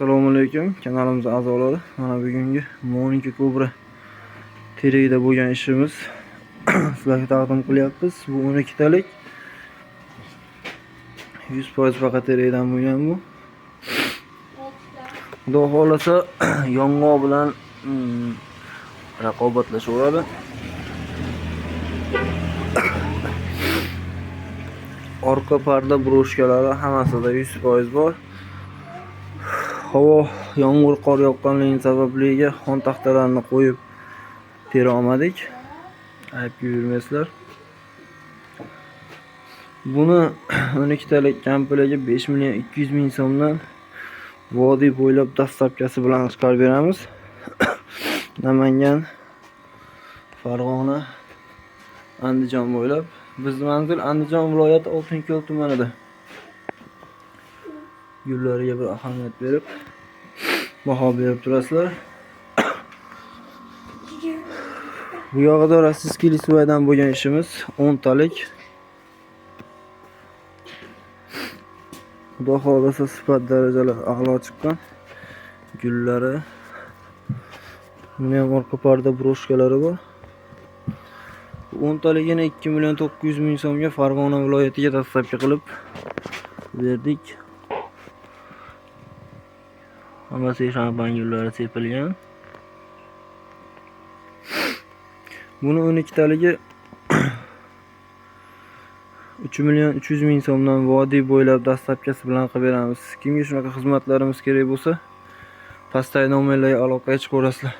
Assalomu alaykum kanalimiz a'zolari. Mana bugungi Monika Cobra terigida bo'lgan ishimiz sizlarga taqdim qilyapmiz. Bu 12 talik 100% faqat teridan bo'lgan bu. Xudo xohlasa yong'oq bilan raqobatlashaveradi. Orqa parda broshkalari hammasida 100% bor. Havo yomg'ir qor yoqqanligi sababliga xon taxtalarini qo'yib tera olmadik. Aybga yurmaysizlar. Buni 12 talik komplekti 5 million 200 ming so'mdan vodiy bo'ylab dastavkasi bilan chiqarib beramiz. Namangan, Farg'ona, Andijon bo'ylab. Bizning manzil Andijon viloyati Oltinko'l tumanida. Gullariga bir ahamiyat berib baho berib turasizlar. Bu yog'ida rossiyskiy lisvoydan bo'lgan ishimiz 10 talik. Xudo xohlasa sifat darajalar a'lo chiqqan. Gullari, buni ham orqa parda broshkalari bor. 10 taligini 2 million 900 ming so'mga Farg'ona viloyatiga dastavka qilib berdik. Hammasi shampan gullari sepilgan. Buni 12 taligi 3 million 300 ming so'mdan vodiy bo'ylab dastavkasi bilan qilib beramiz. Kimga shunaqa xizmatlarimiz kerak bo'lsa, pastdagi nomerlarga aloqaga chiqaverasizlar.